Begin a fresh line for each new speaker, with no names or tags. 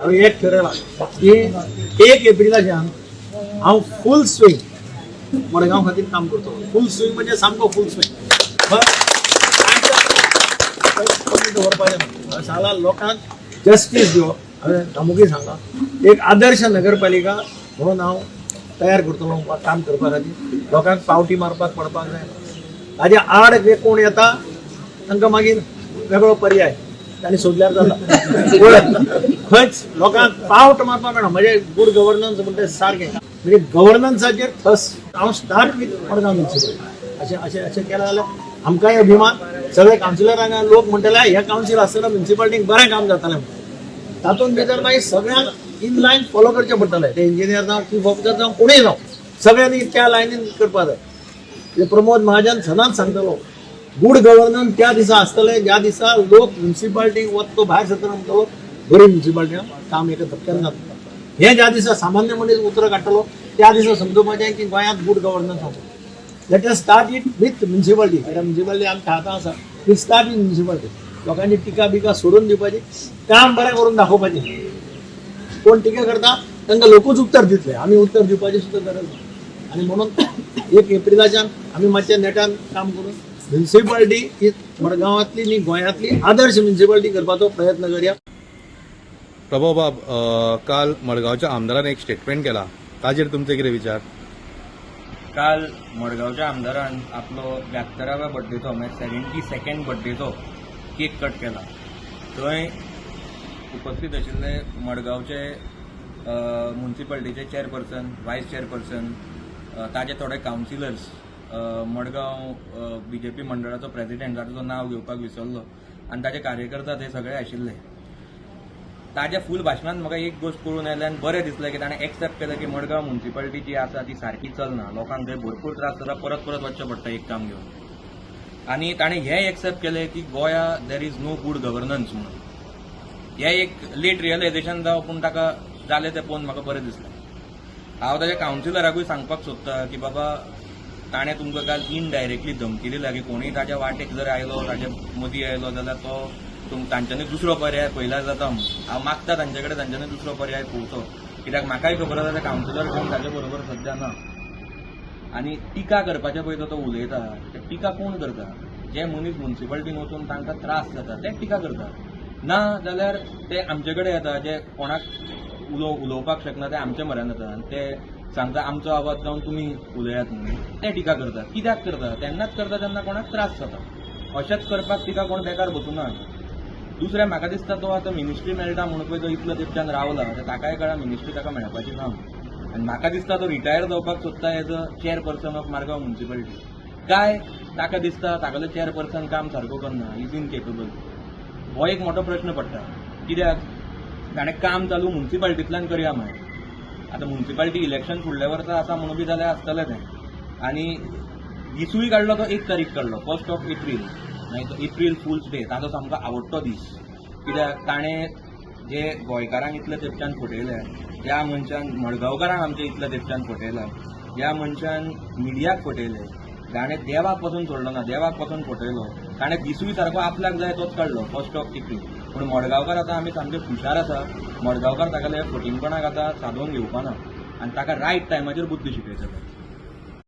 हांवें एक ठरयलां की 1 एप्रिलाच्यान हांव फूल स्विंग मडगांव खातीर काम करतलो. फूल स्विंग म्हणजे सामको फूल स्विंग. कमी दवरपाचें ना. साला लोकांक जस्टीस दिवप. हांवें दामूकय सांगलां, एक आदर्श नगरपालिका म्हणून हांव तयार करतलो वा काम करपा खातीर लोकांक पावटी मारपाक पडपाक जायना. ताजे आड जे कोण येता तांकां मागीर वेगळो पर्याय तांणी सोदल्यार जाता. पूण खंयच लोकांक पावट मारपाक मेळना. म्हणजे गुड गव्हर्नन्स म्हणटा सारकें, म्हणजे गव्हर्नन्साचेर थस हांव स्टार्ट विथ मडगांव म्युन्सिपल. अशें अशें अशें केलें जाल्यार आमकांय अभिमान. सगळे कावन्सिलरांक लोक म्हणटले, हे कावन्सील आसतना म्युन्सिपालिटीक बरें काम जातालें म्हणून. तातूंत भितर मागीर सगळ्यांक इन लायन फॉलो करचें पडटलें. ते इंजिनियर जावं, चीफ ऑफिसर जावं, कोणूय जावं, सगळ्यांनी त्या लायनीन करपाक जाय. म्हणजे प्रमोद महाजन सदांच सांगतलो, गुड गव्हर्नन्स त्या दिसा आसतलें ज्या दिसा लोक म्युन्सिपालिटीक वता तो भायर सरतना म्हणटलो, बरी म्युन्सिपालिटी, काम एका धपक्यान जाता. हें ज्या दिसा सामान्य मनीस उतरां काडटलो त्या दिसा समजुपाचें की गोंयांत गुड गव्हर्नन्स आसा. Let us start it with municipality, कित्याक म्युन्सिपालिटी आमच्या हातांत आसा. We start with municipality. लोकांची टिका बिका सोडून दिवपाची, काम बरें करून दाखोवपाचें. कोण टिका करता तांकां लोकूच उत्तर दितले, आमी उत्तर दिवपाची सुद्दां गरज ना. आनी म्हणून 1 एप्रिलाच्यान आमी मातशें नेटान काम करून म्युन्सिपालिटी ही मडगांवांतली न्ही, गोंयांतली आदर्श म्युन्सिपालिटी करपाचो प्रयत्न करया.
प्रभव बाब, काल मडगांवच्या आमदारान एक स्टेटमेंट केला, ताजेर तुमचे कितें विचार?
काल मडगांवच्या आमदारान आपलो 72व्या बड्डेचो, म्हळ्यार 72nd बड्डेचो केक कट केला. थंय उपस्थित आशिल्ले मडगांवचे म्युन्सिपालिटीचे चेअरपर्सन, वायस चेअरपर्सन, ताजे थोडे कावन्सिलर्स, मडगांव बीजेपी मंडळाचो प्रेसिडेंट जाचो नांव घेवपाक विसरलो आनी ताजे कार्यकर्ता ते सगळे आशिल्ले. ताज्या फूल भाशणांत म्हाका एक गोश्ट कळून आयलें आनी बरें दिसलें की ताणें एक्सेप्ट केलें की मडगांव म्युन्सिपालिटी जी आसा ती सारकी चलना. लोकांक थंय भरपूर त्रास जाता, परत परत वचचें पडटा एक काम घेवन. आनी ताणें हें एक्सेप्ट केलें की गोंया there is no good governance म्हणून. हें एक लेट रियलायझेशन जावं, पूण ताका जालें तें पळोवन म्हाका बरें दिसलें. हांव ताज्या कावन्सिलराकूय सांगपाक सोदता की बाबा, ताणें तुमकां काल इनडायरेक्टली धमकी दिल्या की कोणूय ताज्या वाटेक जर आयलो, ताज्या मदीं आयलो जाल्यार तो तांच्यांनी दुसरो पर्याय पळयल्यार जाता म्हणून. हांव मागता तांचे कडेन, तांच्यांनी दुसरो पर्याय पळोवचो, कित्याक म्हाकाय खबर आसा ते कावन्सिलर कोण ताजे बरोबर सद्या ना. आनी टिका करपाचे पळय तो उलयता, ते टिका कोण करता? जे मनीस म्युन्सिपालिटीन वचून तांकां त्रास जाता ते टिका करता. ना जाल्यार ते आमचे कडेन येता, जे कोणाक उलोवपाक शकना ते आमच्या म्हऱ्यान येता आनी ते सांगता, आमचो आवाज जावन तुमी उलयात म्हणून. ते टिका करता. कित्याक करता? तेन्नाच करता जेन्ना कोणाक त्रास जाता. अशेंच करपाक टिका कोण बेकार बसूना. दुसरें, म्हाका दिसता तो आतां मिनिस्ट्री मेळटा म्हणून पळय तो इतलो तेंपच्यान रावला. आतां ताकाय कळ्ळा मिनिस्ट्री ताका मेळपाची ना म्हणून. आनी म्हाका दिसता तो रिटायर जावपाक सोदता as a chairperson of Margao municipality. काय ताका दिसता तागेलो चेअरपर्सन काम सारको करना, is incapable? हो एक मोठो प्रश्न पडटा, कित्याक ताणें काम चालू म्युन्सिपालिटींतल्यान करया म्हळें. आतां म्युन्सिपालिटी इलेक्शन फुडल्या वर्सा आसा म्हणून बी जाल्यार आसतलें तें. आनी दिसूय काडलो तो एक तारीख काडलो, 1st of April. मागीर तो एप्रील फुल्स डे ताजो सामको आवडटो दीस, कित्याक ताणें जे गोंयकारांक इतले तेंपच्यान फटयले, ज्या मनशान मडगांवकारांक आमच्या इतल्या तेंपच्यान फटयला, ज्या मनशान मिडियाक फटयले, ताणें देवाक पसून सोडलो ना, देवाक पसून फटयलो, ताणें दिसूय सारको आपल्याक जाय तोच काडलो, 1st of April. पूण मडगांवकार आतां आमी सामके हुशार आसा. मडगांवकार तागेले फटींगपणाक आतां सादोवन घेवपा ना आनी ताका रायट टायमाचेर बुद्दी शिकयतले.